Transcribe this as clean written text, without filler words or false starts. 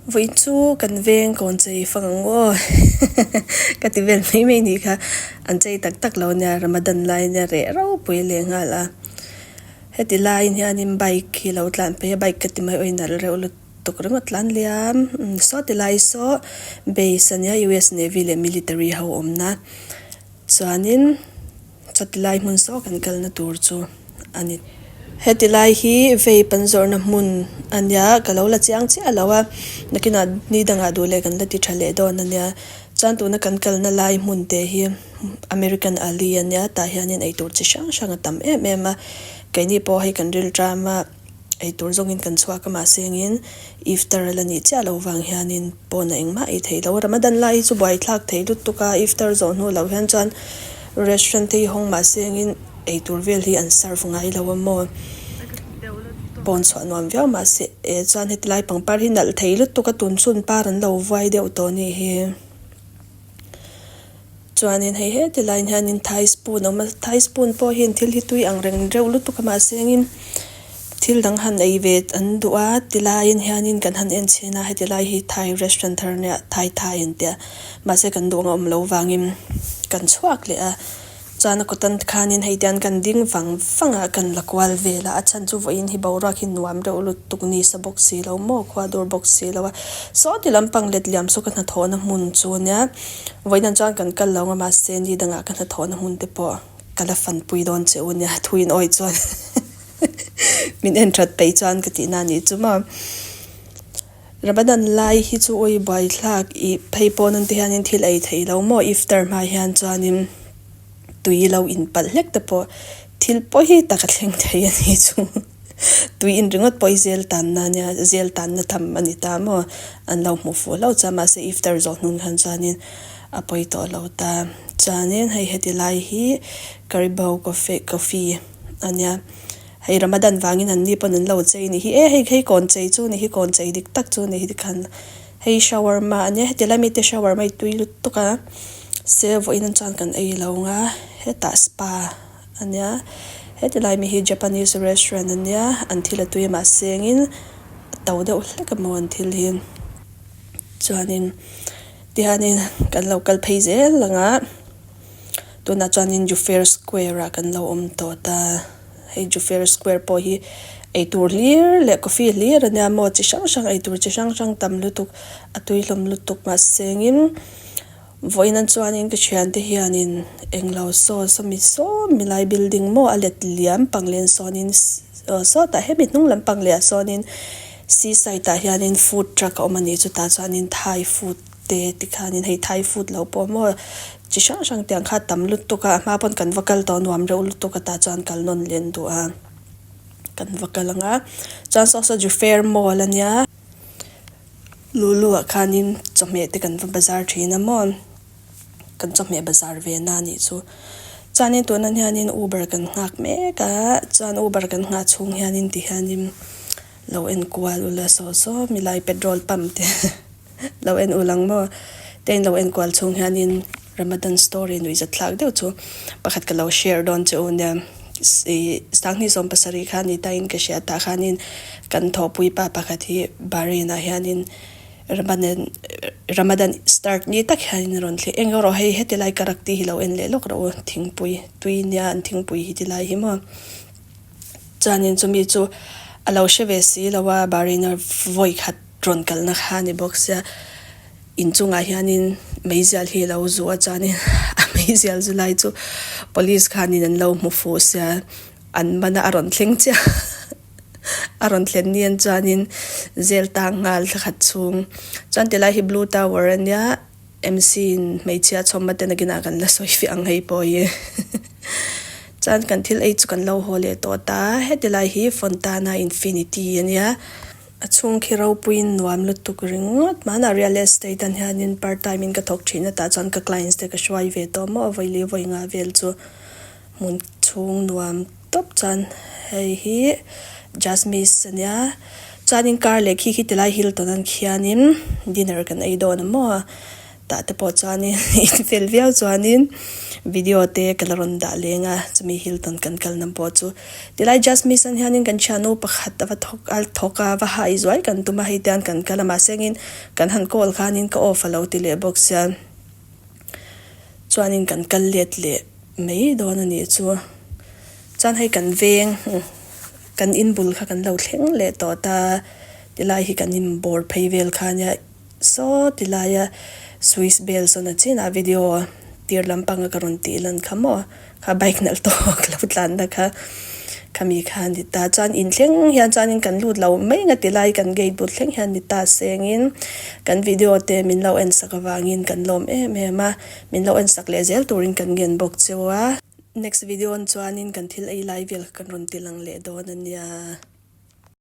Vawiin chu kan veng kawn chei fang ang aw ka ti vel mai mai nih kha an chei tak tak lo nia Ramadan lai nia reh ropui leh nghal a heti laiin hianin bike hi lo tlan phei a bike ka ti mai aw in nalh reuh lutuk ringawt tlan liam saw ti lai saw base ania US navy leh military ho awmna chuanin. Chawti lai hmun saw kan kalna tur chu a ni. Heti lai hi vape an zawrhna hmun a nia, ka lo la chiang chiah lo a, nakinah ni dangah duh leh kan la ti tha leh dawn a nia. Chuan tuna kan kalna lai hmun te hi American Ali a nia, tah hianin eitur chi hrang hrang a tam em em a, keini pawh hei kan rilṭam a. Eitur zawngin kan chhuak a mahse engin iftar a la nih chiah loh vang hianin pawn a engmah ei theih loh. Ramadan lai hi chu buaithlak thei lutuk a, iftar zawh hnu loh hian chuan restaurant te hi hawng mahse engin eitur vel hi an serve ngai lo a maw. Pawn chhuah nuam viau mahse e chuan heti lai pangpar hi nalh thei lutuk a tun chhun par an lo vuai deuh tawh a nih hi. Chuanin hei heti laiin hianin thai spoon a awm a thai spoon pawh hian thil hi tui ang reng reuh lutuk a mahse engin thil dang han ei ve an duh a tilaiin hianin kan han en chhin a heti lai hi thai restaurant thar nia thai thai an tia mahse kan duh ang a awm loh vangin kan chhuak leh a. Chuan a kawtan khanin hei tian kan ding vang vang a, kan la kual vel a, a chhan chu vawiin hi boruak hi nuam reuh lutuk ni sa bawk si lo maw, khua dur bawk si lo a, sawti lampang let liam saw ka hnathawhna hmun chu nia, vawiin an chuan kan kal lo ang a mahse ni dangah ka hnathawhna hmun te pawh ka la fanpui dawn che u nia thuin awi chuan min en that peih chuan ka tihna a nih chu maw. Ramadan lai hi chu awi buaithlak ih phei pawn an ti hianin thil ei thei lo maw iftar hma hian chuanin tui lo in palh hlek te pawh thil pawi tak a thleng thei a ni chu tui in ringawt pawh hi zel tanna ania zel tanna tham a ni ta maw an lo hmuh fuh hlauh chuan mahse iftar zawh hnung khan chuanin a pawi tawh lo ta chuanin hei heti lai hi caribou coffee coffee a nia. Hei Ramadan vangin an ni pawn an lo chei ni hi e hei hei kawn chei chu ni hi kawn chei dik tak chu ni hi tikhan hei shawarma ania heti lai mite shawarma hi tui lutuk a se vawiin chuan kan ei lo ang a hetah spa ania heti lai mi hi Japanese restaurant ania an thil a tui a mahse engin a to deuh hlek a maw an thil hi chuanin tihianin kan lo kal phei zel ang a. Tunah chuanin Jufair Square ah kan lo awm tawh ta, hei Jufair Square pawh hi eitur hlir leh coffee hlir a nia maw chi hrang hrang eitur chi hrang hrang tam lutuk a tui hlawm lutuk mahse engin vawiin an chuanin ka thiante hianin englo saw sawmi saw milai building maw a let liam pang len sawnin aw sawtah hemi hnung lampang leh ah sawnin sea side ah hianin food truck a awm a nih chutah chuanin thai food te tikhanin hei thai food lo pawh maw chi hrang hrang tiang kha tam lutuk a a hma pawn kan va kal tawh nuam reuh lutuk a tah chuan kal nawn len duh a kan va kal ang a chuan saw saw Jufair mall a nia lulu ah khanin chawhmeh te kan va bazar thin a maw kan chawhmeh bazar ve na a nih chu chuanin tunah hianin uber kan nghak mek a chuan uber kan nghah chhung hianin ti hianin lo enkual ula saw saw milai petrol pump te. Lo en ul ang maw? Te in lo en kual chhung hianin Ramadan story nuih zat thlak deuh chu pakhat ka lo share dawn che u nia. Ih Sanghnih 70 kha ni tain ka hria tah khanin kan thawhpui pa pakhat hi Bahrain ah hianin Ramadan Ramadan start ni tak hianin a rawn thli eng erawh hei heti lai ka rak tih hi lo en leh lawk rawh u thingpui tui nia an thingpui hi ti lai hi maw. Chuanin chumi chu a lo hre ve si lo a Bahrain a vawi khat rawn kalna kha a ni bawk sia inchungah hianin meizial hi a lo zu a chuanin a meizial zu lai chu police khanin an lo hmu fuh sia an man a a rawn thleng chiah a rawn thlen ni an chuanin zel tang nghal thla khat chhung chuan tilai hi blue tower a nia M_C in hmeichhia chhawm a ten akinah kan la sawi fiah ang hei pawh hi chuan kan thil ei chu kan lo haw leh tawh ta heti lai hi Fontana Infinity a nia. A chhung khi ropuiin nuam lutuk ringawt. Hmanah real estate an hianin part time in ka thawk thin a, tah chuan ka clients te ka hruai ve tawh maw vawi leh vawi nga vel chu hmun chhung nuam tawp chuan hei hi Jasmine a nia. Chuanin car leh khi khi tilai Hilton an khianin dinner kan ei dawn a maw. Tah te pawh chuanin in fel viau chuanin video te ka la rawn dah leng a, chumi Hilton kan kal na pawh chu. Tilai Just Mission hianin kan thiannu pakhat a va thawk a thawk a va hai zuai kan tum a hei te hian kan kal a mahse engin kan han call khanin ka off a lo ti leh bawk sia chuanin kan kal let leh mai dawn a nih chu. Chuan hei kan veng kan in bul kha kan lo thleng leh tawh ta tilai hi kan inbawr phei vel kha ania. Saw ti laia Swiss bell sawn a chin a video tir lampanga ka rawn tih lan kha maw kha bike nalh tawk lo tlanna kha khami kha a ni ta chuan in thleng hian chuanin kan lut lo mai nga ti lai kan gate bul thleng hian ni ta sengin kan video te min lo en sak avangin kan lawm em em a min lo en sak leh zel turin kan ngen bawk cheu a next video an chuanin kan thil ei lai vel kha kan rawn ti lang leh dawn a nia.